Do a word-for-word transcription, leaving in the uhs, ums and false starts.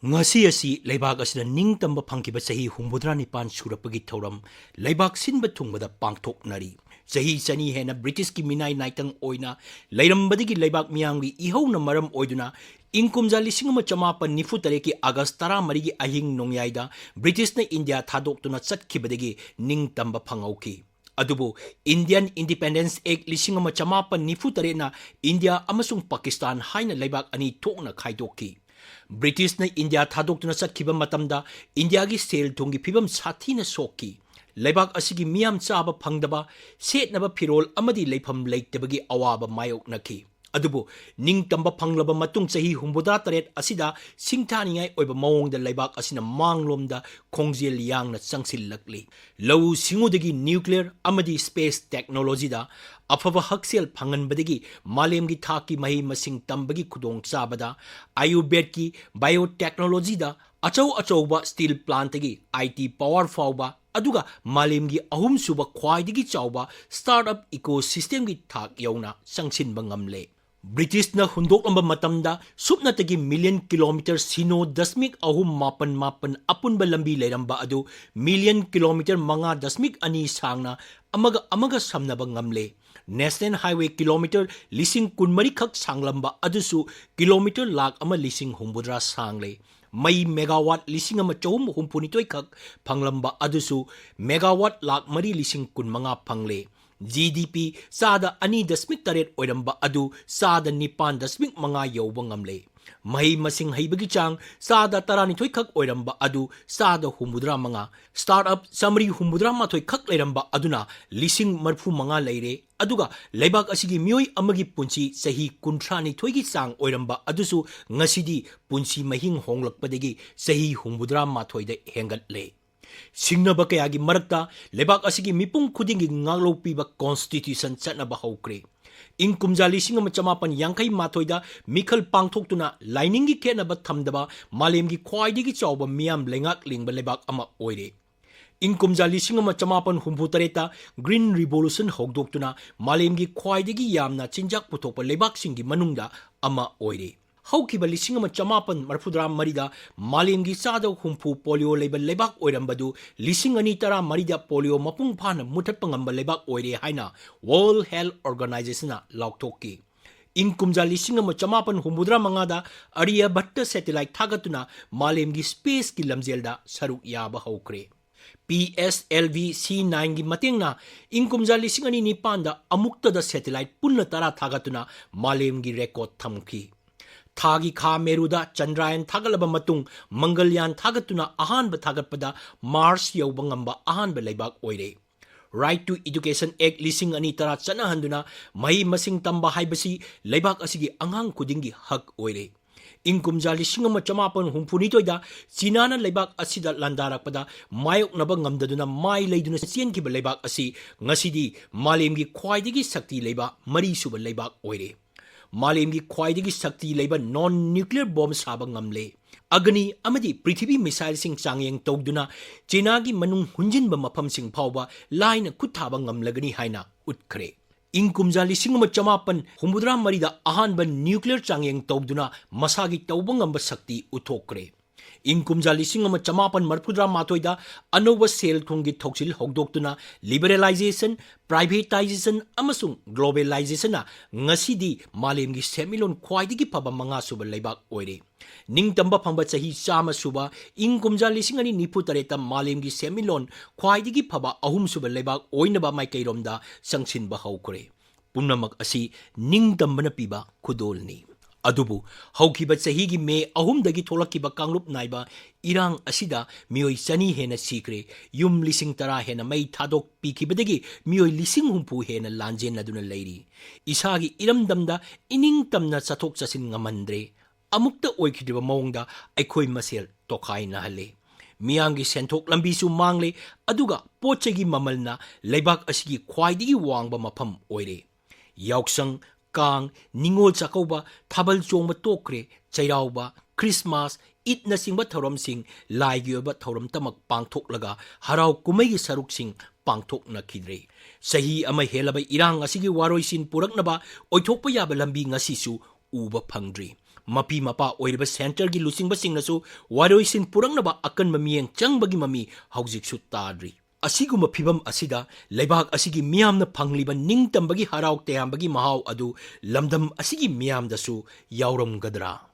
ꯉꯁꯤ ꯑꯁꯤ ꯂꯩꯕꯥꯛ ꯑꯁꯤꯅ ꯅꯤꯡꯇꯝꯕ ꯐꯪꯈꯤꯕ ꯆꯍꯤ ꯍꯨꯝꯐꯨꯇꯔꯥ ꯅꯤꯄꯥꯟ ꯁꯨꯔꯛꯄꯒꯤ ꯊꯧꯔꯝ ꯂꯩꯕꯥꯛ ꯁꯤꯟꯕ ꯊꯨꯡꯕꯗ ꯄꯥꯡꯊꯣꯛꯅꯔꯤ꯫ ꯆꯍꯤ ꯆꯅꯤ ꯍꯦꯟꯅ ꯕ꯭ꯔꯤꯇꯤꯁꯀꯤ ꯃꯤꯅꯥꯏ ꯅꯥꯏꯇꯪ ꯑꯣꯏꯅ ꯂꯩꯔꯝꯕꯗꯒꯤ ꯂꯩꯕꯥꯛ ꯃꯤꯌꯥꯝꯒꯤ ꯏꯍꯧꯅ ꯃꯔꯝ ꯑꯣꯏꯗꯨꯅ ꯏꯪ ꯀꯨꯝꯖꯥ ꯂꯤꯁꯤꯡ ꯑꯃ ꯆꯃꯥꯄꯟ ꯅꯤꯐꯨ ꯇꯔꯦꯠꯀꯤ ꯑꯥꯒꯁ ꯇꯔꯥꯃꯔꯤꯒꯤ ꯑꯍꯤꯡ ꯅꯣꯡꯌꯥꯏꯗ ꯕ꯭ꯔꯤꯇꯤꯁꯅ ꯏꯟꯗꯤꯌꯥ ꯊꯥꯗꯣꯛꯇꯨꯅ ꯆꯠꯈꯤꯕꯗꯒꯤ ꯅꯤꯡꯇꯝꯕ ꯐꯪꯍꯧꯈꯤ꯫ ꯑꯗꯨꯕꯨ Indian Independence Act ꯂꯤꯁꯤꯡ ꯑꯃ ꯆꯃꯥꯄꯟ ꯅꯤꯐꯨ ꯇꯔꯦꯠꯅ ꯏꯟꯗꯤꯌꯥ ꯑꯃꯁꯨꯡ ꯄꯥꯀꯤꯁꯇꯥꯟ ꯍꯥꯏꯅ ꯂꯩꯕꯥꯛ ꯑꯅꯤ ꯊꯣꯛꯅ ꯈꯥꯏꯗꯣꯛꯈꯤ꯫ ꯕ꯭ꯔꯤꯇꯤꯁꯅ ꯏꯟꯗꯤꯌꯥ ꯊꯥꯗꯣꯛꯇꯨꯅ ꯆꯠꯈꯤꯕ ꯃꯇꯝꯗ ꯏꯟꯗꯤꯌꯥꯒꯤ ꯁꯦꯜ ꯊꯨꯝꯒꯤ ꯐꯤꯕꯝ ꯁꯥꯊꯤꯅ ꯁꯣꯛꯈꯤ꯫ ꯂꯩꯕꯥꯛ ꯑꯁꯤꯒꯤ ꯃꯤꯌꯥꯝ ꯆꯥꯕ ꯐꯪꯗꯕ, ꯁꯦꯠꯅꯕ ꯐꯤꯔꯣꯜ ꯑꯃꯗꯤ ꯂꯩꯐꯝ ꯂꯩꯇꯕꯒꯤ ꯑꯋꯥꯕ ꯃꯥꯌꯣꯛꯅꯈꯤ꯫ ꯑꯗꯨꯕꯨ ꯅꯤꯡꯇꯝꯕ ꯐꯪꯂꯕ ꯃꯇꯨꯡ ꯆꯍꯤ ꯍꯨꯝꯐꯨꯇꯔꯥ ꯇꯔꯦꯠ ꯑꯁꯤꯗ ꯁꯤꯡꯊꯥꯅꯤꯡꯉꯥꯏ ꯑꯣꯏꯕ ꯃꯑꯣꯡꯗ ꯂꯩꯕꯥꯛ ꯑꯁꯤꯅ ꯃꯥꯡꯂꯣꯝꯗ ꯈꯣꯡꯖꯦꯜ ꯌꯥꯡꯅ ꯆꯪꯁꯤꯜꯂꯛꯂꯤ꯫ ꯂꯧꯎ ꯁꯤꯡꯎꯗꯒꯤ nuclear ꯑꯃꯗꯤ space technologyꯗ ꯑꯐꯕ ꯍꯛꯁꯦꯜ ꯐꯪꯍꯟꯕꯗꯒꯤ ꯃꯥꯂꯦꯝꯒꯤ ꯊꯥꯛꯀꯤ ꯃꯍꯩ ꯃꯁꯤꯡ ꯇꯝꯕꯒꯤ ꯈꯨꯗꯣꯡꯆꯥꯕꯗ, ꯑꯥꯌꯨꯔꯕꯦꯗꯀꯤ biotechnologyꯗ ꯑꯆꯧ ꯑꯆꯧꯕ steel plantꯇꯒꯤ I T power ꯐꯥꯎꯕ, ꯑꯗꯨꯒ ꯃꯥꯂꯦꯝꯒꯤ ꯑꯍꯨꯝꯁꯨꯕ ꯈ꯭ꯋꯥꯏꯗꯒꯤ ꯆꯥꯎꯕ startup ecosystemꯒꯤ ꯊꯥꯛ ꯌꯧꯅ ꯆꯪꯁꯤꯟꯕ ꯉꯝꯂꯦ꯫ ꯕ꯭ꯔꯤꯇꯤꯁꯅ ꯍꯨꯟꯗꯣꯛꯂꯝꯕ ꯃꯇꯝꯗ ꯁꯨꯞꯅꯇꯒꯤ million kilometre ꯁꯤꯅꯣ ꯗꯁꯃꯤꯛ ꯑꯍꯨꯝ ꯃꯥꯄꯟ ꯃꯥꯄꯟ ꯑꯄꯨꯟꯕ ꯂꯝꯕꯤ ꯂꯩꯔꯝꯕ ꯑꯗꯨ million kilometre ꯃꯉꯥ ꯗꯁꯃꯤꯛ ꯑꯅꯤ ꯁꯥꯡꯅ ꯑꯃꯒ ꯑꯃꯒ ꯁꯝꯅꯕ ꯉꯝꯂꯦ꯫ National highway kilometre ꯂꯤꯁꯤꯡ ꯀꯨꯟꯃꯔꯤ ꯈꯛ ꯁꯥꯡꯂꯝꯕ ꯑꯗꯨꯁꯨ kilometre ꯂꯥꯈ ꯑꯃ ꯂꯤꯁꯤꯡ ꯍꯨꯝꯐꯨꯇꯔꯥ ꯁꯥꯡꯂꯦ꯫ ꯃꯩ megawatt ꯂꯤꯁꯤꯡ ꯑꯃ ꯆꯍꯨꯝ ꯍꯨꯝꯐꯨꯅꯤꯊꯣꯏ ꯈꯛ ꯐꯪꯂꯝꯕ ꯑꯗꯨꯁꯨ megawatt ꯂꯥꯈ ꯃꯔꯤ ꯂꯤꯁꯤꯡ ꯀꯨꯟꯃꯉꯥ ꯐꯪꯂꯦ꯫ G D P ꯆꯥꯗ ꯑꯅꯤ ꯗꯁꯃꯤꯛ ꯇꯔꯦꯠ ꯑꯣꯏꯔꯝꯕ ꯑꯗꯨ ꯆꯥꯗ ꯅꯤꯄꯥꯟ ꯗꯁꯃꯤꯛ ꯃꯉꯥ ꯌꯧꯕ ꯉꯝꯂꯦ꯫ ꯃꯍꯩ ꯃꯁꯤꯡ ꯍꯩꯕꯒꯤ ꯆꯥꯡ ꯆꯥꯗ ꯇꯔꯥꯅꯤꯊꯣꯏ ꯈꯛ ꯑꯣꯏꯔꯝꯕ ꯑꯗꯨ ꯆꯥꯗ ꯍꯨꯝꯐꯨꯇꯔꯥ ꯃꯉꯥ, startup ꯆꯥꯃꯔꯤ ꯍꯨꯝꯐꯨꯇꯔꯥ ꯃꯥꯊꯣꯏ ꯈꯛ ꯂꯩꯔꯝꯕ ꯑꯗꯨꯅ ꯂꯤꯁꯤꯡ ꯃꯔꯤꯐꯨ ꯃꯉꯥ ꯂꯩꯔꯦ꯫ ꯑꯗꯨꯒ ꯂꯩꯕꯥꯛ ꯑꯁꯤꯒꯤ ꯃꯤꯑꯣꯏ ꯑꯃꯒꯤ ꯄꯨꯟꯁꯤ ꯆꯍꯤ ꯀꯨꯟꯊ꯭ꯔꯥꯅꯤꯊꯣꯏꯒꯤ ꯆꯥꯡ ꯑꯣꯏꯔꯝꯕ ꯑꯗꯨꯁꯨ ꯉꯁꯤꯗꯤ ꯄꯨꯟꯁꯤ ꯃꯍꯤꯡ ꯍꯣꯡꯂꯛꯄꯗꯒꯤ ꯆꯍꯤ ꯍꯨꯝꯐꯨꯇꯔꯥ ꯃꯥꯊꯣꯏꯗ ꯍꯦꯟꯒꯠꯂꯦ꯫ ꯁꯤꯡꯅꯕ ꯀꯌꯥꯒꯤ ꯃꯔꯛꯇ ꯂꯩꯕꯥꯛ ꯑꯁꯤꯒꯤ ꯃꯤꯄꯨꯝ ꯈꯨꯗꯤꯡꯒꯤ ꯉꯥꯛꯂꯧ ꯄꯤꯕ constitution ꯆꯠꯅꯕ ꯍꯧꯈ꯭ꯔꯦ꯫ ꯏꯪ ꯀꯨꯝꯖꯥ ꯂꯤꯁꯤꯡ ꯑꯃ ꯆꯃꯥꯄꯟ ꯌꯥꯡꯈꯩ ꯃꯥꯊꯣꯏꯗ ꯃꯤꯈꯜ ꯄꯥꯡꯊꯣꯛꯇꯨꯅ ꯂꯥꯏꯅꯤꯡꯒꯤ ꯈꯦꯠꯅꯕ ꯊꯝꯗꯕ ꯃꯥꯂꯦꯝꯒꯤ ꯈ꯭ꯋꯥꯏꯗꯒꯤ ꯆꯥꯎꯕ ꯃꯤꯌꯥꯝ ꯂꯩꯉꯥꯛ ꯂꯤꯡꯕ ꯂꯩꯕꯥꯛ ꯑꯃ ꯑꯣꯏꯔꯦ꯫ ꯏꯪ ꯀꯨꯝꯖꯥ ꯂꯤꯁꯤꯡ ꯑꯃ ꯆꯃꯥꯄꯟ ꯍꯨꯝꯐꯨ ꯇꯔꯦꯠꯇ Green Revolution ꯍꯧꯗꯣꯛꯇꯨꯅ ꯃꯥꯂꯦꯝꯒꯤ ꯈ꯭ꯋꯥꯏꯗꯒꯤ ꯌꯥꯝꯅ ꯆꯤꯟꯖꯥꯛ ꯄꯨꯊꯣꯛꯄ ꯂꯩꯕꯥꯛꯁꯤꯡꯒꯤ ꯃꯅꯨꯡꯗ ꯑꯃ ꯑꯣꯏꯔꯦ꯫ ꯍꯧꯈꯤꯕ ꯂꯤꯁꯤꯡ ꯑꯃ ꯆꯃꯥꯄꯟ ꯃꯔꯤꯐꯨꯇꯔꯥ ꯃꯔꯤꯗ ꯃꯥꯂꯦꯝꯒꯤ ꯆꯥꯗ ꯍꯨꯝꯐꯨ ꯄꯣꯂꯤꯑꯣ ꯂꯩꯕ ꯂꯩꯕꯥꯛ ꯑꯣꯏꯔꯝꯕꯗꯨ ꯂꯤꯁꯤꯡ ꯑꯅꯤ ꯇꯔꯥ ꯃꯔꯤꯗ ꯄꯣꯂꯤꯑꯣ ꯃꯄꯨꯡ ꯐꯥꯅ ꯃꯨꯊꯠꯄ ꯉꯝꯕ ꯂꯩꯕꯥꯛ ꯑꯣꯏꯔꯦ ꯍꯥꯏꯅ World Health Organizationꯅ ꯂꯥꯎꯊꯣꯛꯈꯤ꯫ ꯏꯪ ꯀꯨꯝꯖꯥ ꯂꯤꯁꯤꯡ ꯑꯃ ꯆꯃꯥꯄꯟ ꯍꯨꯝꯐꯨꯇꯔꯥ ꯃꯉꯥꯗ ꯑꯥꯔꯌꯥꯚꯠꯇ satellite ꯊꯥꯒꯠꯇꯨꯅ ꯃꯥꯂꯦꯝꯒꯤ spaceꯀꯤ ꯂꯝꯖꯦꯜꯗ ꯁꯔꯨꯛ ꯌꯥꯕ ꯍꯧꯈ꯭ꯔꯦ꯫ P S L V C nineꯒꯤ ꯃꯇꯦꯡꯅ ꯏꯪ ꯀꯨꯝꯖꯥ ꯂꯤꯁꯤꯡ ꯑꯅꯤ ꯅꯤꯄꯥꯟꯗ ꯑꯃꯨꯛꯇꯗ satellite ꯄꯨꯟꯅ ꯇꯔꯥ ꯊꯥꯒꯠꯇꯨꯅ ꯃꯥꯂꯦꯝꯒꯤ record ꯊꯝꯈꯤ꯫ ꯊꯥꯒꯤ ꯈꯥ ꯃꯦꯔꯨꯗ ꯆꯟꯗ꯭ꯔꯥꯌꯟ ꯊꯥꯒꯠꯂꯕ ꯃꯇꯨꯡ ꯃꯪꯒꯜꯌꯥꯟ ꯊꯥꯒꯠꯇꯨꯅ ꯑꯍꯥꯟꯕ ꯊꯥꯒꯠꯄꯗ Mars ꯌꯧꯕ ꯉꯝꯕ ꯑꯍꯥꯟꯕ ꯂꯩꯕꯥꯛ ꯑꯣꯏꯔꯦ꯫ Right to Education Act ꯂꯤꯁꯤꯡ ꯑꯅꯤ ꯇꯔꯥ ꯆꯠꯅꯍꯟꯗꯨꯅ ꯃꯍꯩ ꯃꯁꯤꯡ ꯇꯝꯕ ꯍꯥꯏꯕꯁꯤ ꯂꯩꯕꯥꯛ ꯑꯁꯤꯒꯤ ꯑꯉꯥꯡ ꯈꯨꯗꯤꯡꯒꯤ ꯍꯛ ꯑꯣꯏꯔꯦ꯫ ꯏꯪ ꯀꯨꯝꯖꯥ ꯂꯤꯁꯤꯡ ꯑꯃ ꯆꯃꯥꯄꯟ ꯍꯨꯝꯐꯨꯅꯤꯊꯣꯏꯗ ꯆꯤꯅꯥꯅ ꯂꯩꯕꯥꯛ ꯑꯁꯤꯗ ꯂꯥꯟꯗꯥꯔꯛꯄꯗ ꯃꯥꯌꯣꯛꯅꯕ ꯉꯝꯗꯗꯨꯅ ꯃꯥꯏ ꯂꯩꯗꯨꯅ ꯆꯦꯟꯈꯤꯕ ꯂꯩꯕꯥꯛ ꯑꯁꯤ ꯉꯁꯤꯗꯤ ꯃꯥꯂꯦꯝꯒꯤ ꯈ꯭ꯋꯥꯏꯗꯒꯤ ꯁꯛꯇꯤ ꯂꯩꯕ ꯃꯔꯤꯁꯨꯕ ꯂꯩꯕꯥꯛ ꯑꯣꯏꯔꯦ꯫ ꯃꯥꯂꯦꯝꯒꯤ ꯈ꯭ꯋꯥꯏꯗꯒꯤ ꯁꯛꯇꯤ ꯂꯩꯕ non nuclear bomb ꯁꯥꯕ ꯉꯝꯂꯦ꯫ ꯑꯒꯅꯤ ꯑꯃꯗꯤ ꯄ꯭ꯔꯤꯊꯤꯕꯤ missileꯁꯤꯡ ꯆꯥꯡꯌꯦꯡ ꯇꯧꯗꯨꯅ ꯆꯤꯅꯥꯒꯤ ꯃꯅꯨꯡ ꯍꯨꯟꯖꯤꯟꯕ ꯃꯐꯝꯁꯤꯡ ꯐꯥꯎꯕ ꯂꯥꯏꯅ ꯈꯨꯠ ꯊꯥꯕ ꯉꯝꯂꯒꯅꯤ ꯍꯥꯏꯅ ꯎꯠꯈ꯭ꯔꯦ꯫ ꯏꯪ ꯀꯨꯝꯖꯥ ꯂꯤꯁꯤꯡ ꯑꯃ ꯆꯃꯥꯄꯟ ꯍꯨꯝꯐꯨꯇꯔꯥ ꯃꯔꯤꯗ ꯑꯍꯥꯟꯕ nuclear ꯆꯥꯡꯌꯦꯡ ꯇꯧꯗꯨꯅ ꯃꯁꯥꯒꯤ ꯇꯧꯕ ꯉꯝꯕ ꯁꯛꯇꯤ ꯎꯠꯊꯣꯛꯈ꯭ꯔꯦ꯫ ꯏꯪ ꯀꯨꯝꯖꯥ ꯂꯤꯁꯤꯡ ꯑꯃ ꯆꯃꯥꯄꯟ ꯃꯔꯤꯐꯨꯇꯔꯥ ꯃꯥꯊꯣꯏꯗ ꯑꯅꯧꯕ ꯁꯦꯜ ꯊꯨꯝꯒꯤ ꯊꯧꯁꯤꯜ ꯍꯧꯗꯣꯛꯇꯨꯅ liberalization, privatization ꯑꯃꯁꯨꯡ globalizationꯅ ꯉꯁꯤꯗꯤ ꯃꯥꯂꯦꯝꯒꯤ ꯁꯦꯟꯃꯤꯠꯂꯣꯟ ꯈ꯭ꯋꯥꯏꯗꯒꯤ ꯐꯕ ꯃꯉꯥꯁꯨꯕ ꯂꯩꯕꯥꯛ ꯑꯣꯏꯔꯦ꯫ ꯅꯤꯡꯇꯝꯕ ꯐꯪꯕ ꯆꯍꯤ ꯆꯥꯝꯃ ꯁꯨꯕ ꯏꯪ ꯀꯨꯝꯖꯥ ꯂꯤꯁꯤꯡ ꯑꯅꯤ ꯅꯤꯐꯨ ꯇꯔꯦꯠꯇ ꯃꯥꯂꯦꯝꯒꯤ ꯁꯦꯟꯃꯤꯠꯂꯣꯟ ꯈ꯭ꯋꯥꯏꯗꯒꯤ ꯐꯕ ꯑꯍꯨꯝꯁꯨꯕ ꯂꯩꯕꯥꯛ ꯑꯣꯏꯅꯕ ꯃꯥꯏꯀꯩꯔꯣꯝꯗ ꯆꯪꯁꯤꯟꯕ ꯍꯧꯈ꯭ꯔꯦ꯫ ꯄꯨꯝꯅꯃꯛ ꯑꯁꯤ ꯅꯤꯡꯇꯝꯕꯅ ꯄꯤꯕ ꯈꯨꯗꯣꯜꯅꯤ꯫ ꯑꯗꯨꯕꯨ ꯍꯧꯈꯤꯕ ꯆꯍꯤꯒꯤ ꯃꯦ ꯑꯍꯨꯝꯗꯒꯤ ꯊꯣꯛꯂꯛꯈꯤꯕ ꯀꯥꯡꯂꯨꯞ ꯅꯥꯏꯕ ꯏꯔꯥꯡ ꯑꯁꯤꯗ ꯃꯤꯑꯣꯏ ꯆꯅꯤ ꯍꯦꯟꯅ ꯁꯤꯈ꯭ꯔꯦ, ꯌꯨꯝ ꯂꯤꯁꯤꯡ ꯇꯔꯥ ꯍꯦꯟꯅ ꯃꯩ ꯊꯥꯗꯣꯛꯄꯤꯈꯤꯕꯗꯒꯤ ꯃꯤꯑꯣꯏ ꯂꯤꯁꯤꯡ ꯍꯨꯝꯐꯨ ꯍꯦꯟꯅ ꯂꯥꯟꯖꯦꯟꯅꯗꯨꯅ ꯂꯩꯔꯤ꯫ ꯏꯁꯥꯒꯤ ꯏꯔꯝꯗꯝꯗ ꯏꯅꯤꯡꯇꯝꯅ ꯆꯠꯊꯣꯛ ꯆꯠꯁꯤꯟ ꯉꯝꯍꯟꯗ꯭ꯔꯦ꯫ ꯑꯃꯨꯛꯇ ꯑꯣꯏꯈꯤꯗ꯭ꯔꯤꯕ ꯃꯑꯣꯡꯗ ꯑꯩꯈꯣꯏ ꯃꯁꯦꯜ ꯇꯣꯈꯥꯏꯅꯍꯜꯂꯦ꯫ ꯃꯤꯌꯥꯝꯒꯤ ꯁꯦꯟꯊꯣꯛ ꯂꯝꯕꯤꯁꯨ ꯃꯥꯡꯂꯦ, ꯑꯗꯨꯒ ꯄꯣꯠ ꯆꯩꯒꯤ ꯃꯃꯜꯅ ꯂꯩꯕꯥꯛ ꯑꯁꯤꯒꯤ ꯈ꯭ꯋꯥꯏꯗꯒꯤ ꯋꯥꯡꯕ ꯃꯐꯝ ꯑꯣꯏꯔꯦ꯫ ꯌꯥꯎꯁꯪ, ꯀꯥꯡ, ꯅꯤꯉꯣꯜ ꯆꯥꯛꯀꯧꯕ, ꯊꯥꯕꯜ ꯆꯣꯡꯕ ꯇꯣꯛꯈ꯭ꯔꯦ, ꯆꯩꯔꯥꯎꯕ, ꯈ꯭ꯔꯤꯁꯃꯥꯁ, ꯏꯗꯅꯆꯤꯡꯕ ꯊꯧꯔꯝꯁꯤꯡ ꯂꯥꯏꯒꯤ ꯑꯣꯏꯕ ꯊꯧꯔꯝꯇꯃꯛ ꯄꯥꯡꯊꯣꯛꯂꯒ ꯍꯔꯥꯎ ꯀꯨꯝꯍꯩꯒꯤ ꯁꯔꯨꯛꯁꯤꯡ ꯄꯥꯡꯊꯣꯛꯅꯈꯤꯗ꯭ꯔꯦ꯫ ꯆꯍꯤ ꯑꯃ ꯍꯦꯜꯂꯕ ꯏꯔꯥꯡ ꯑꯁꯤꯒꯤ ꯋꯥꯔꯣꯏꯁꯤꯟ ꯄꯨꯔꯛꯅꯕ ꯑꯣꯏꯊꯣꯛꯄ ꯌꯥꯕ ꯂꯝꯕꯤ ꯉꯁꯤꯁꯨ ꯎꯕ ꯐꯪꯗ꯭ꯔꯤ꯫ ꯃꯄꯤ ꯃꯄꯥ ꯑꯣꯏꯔꯤꯕ centreꯒꯤ ꯂꯨꯆꯤꯡꯕꯁꯤꯡꯅꯁꯨ ꯋꯥꯔꯣꯏꯁꯤꯟ ꯄꯨꯔꯛꯅꯕ ꯑꯀꯟꯕ ꯃꯤꯠꯌꯦꯡ ꯆꯪꯕꯒꯤ ꯃꯃꯤ ꯍꯧꯖꯤꯛꯁꯨ ꯇꯥꯗ꯭ꯔꯤ꯫ ꯑꯁꯤꯒꯨꯝꯕ ꯐꯤꯚꯝ ꯑꯁꯤꯗ ꯂꯩꯕꯥꯛ ꯑꯁꯤꯒꯤ ꯃꯤꯌꯥꯝꯅ ꯐꯪꯂꯤꯕ ꯅꯤꯡꯇꯝꯕꯒꯤ ꯍꯔꯥꯎ ꯇꯌꯥꯝꯕꯒꯤ ꯃꯍꯥꯎ ꯑꯗꯨ ꯂꯝꯗꯝ ꯑꯁꯤꯒꯤ ꯃꯤꯌꯥꯝꯗꯁꯨ ꯌꯥꯎꯔꯝꯒꯗ꯭ꯔꯥ?